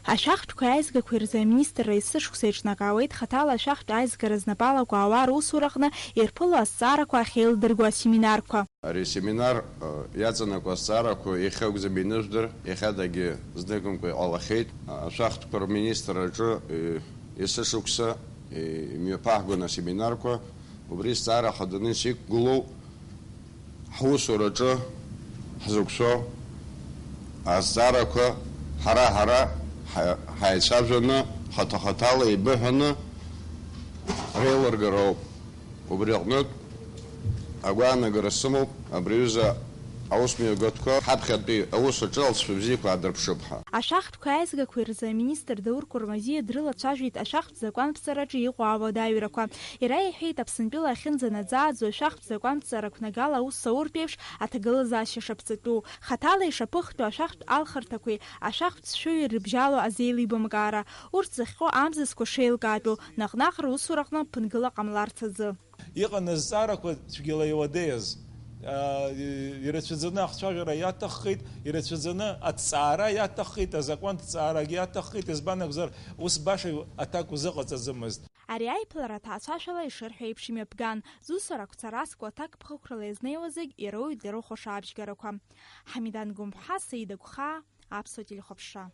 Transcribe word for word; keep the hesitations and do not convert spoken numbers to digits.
Ашәахтәқәеи аизгақәеи рзы аминистрра есышықәса еиҿнакаауеит хаҭала ашәахтә аизгара знапалақәа ауаа русураҟны ирԥыло азҵаарақәа ахьеилдырго асеминарқәа. Ари асеминар, э, иаҵанакуа азҵаарақәа иахьа акәзар инышәдыр, иахьадагьы зныкымкәа иҟалахьеит. Ашәахтәқәа рминистрраҿы, э, есышықәса, э, имҩаԥаҳгон асеминарқәа. Убри азҵаара ҳәа даныс иқәгылоу ҳусураҿы ҳзықәшәо азҵаарақәа ҳара-ҳара ҳа-, ҳаицәажәаны, хаҭа-хаҭала еибыҳәаны реилыргароуп. Убри аҟнытә агәаанагара сымоуп, абри аҩыза аусмҩаԥгатәқәа ҳаԥхьатәи аус аҿы алҵшәа бзиақәа аадырԥшып ҳәа. Ашәахтәқәеи аизгақәеи рзы аминистр Даур Кәырмазиа дрылацәажәеит ашәахтә закәанԥҵараҿы иҟоу ауадаҩрақәа. Иара иҳәеит, Аԥсынтәыла ахьынӡанаӡааӡо ашәахтә закәанԥҵара қәнагала аус ауртә еиԥш аҭагылазаашьа шаԥҵатәу, хаҭала ишаԥыхтәу ашәахтә алхырҭақәеи ашәахтә ҵшәыҩи рыбжьало азеилибамкаара, урҭ зыхҟьо амзызқәа шеилкаатәу, наҟ-наҟ русураҟны ԥынгыла ҟамларц азы. Иҟан азҵаарақәа цәгьала иуадаҩыз, аа, ирацәаӡаны ахцәажәара иаҭаххеит, ирацәаӡаны аҭҵаара иаҭаххеит, азакәанҭҵаарагьы иаҭаххеит, избан акәзар, ус баша аҭак узыҟаҵаӡомызт. Ари аиԥылара аҭаацәашәала ишырҳәо еиԥш имҩаԥган, зусурақәа царасқәа аҭакԥхықәрала иазнеиуа зегь ироуеит ирыхәаша абжьгарақәа. Ҳамидан Гәымԥҳа, Саида Гәхаа, Аԥсуа телехәаԥшра.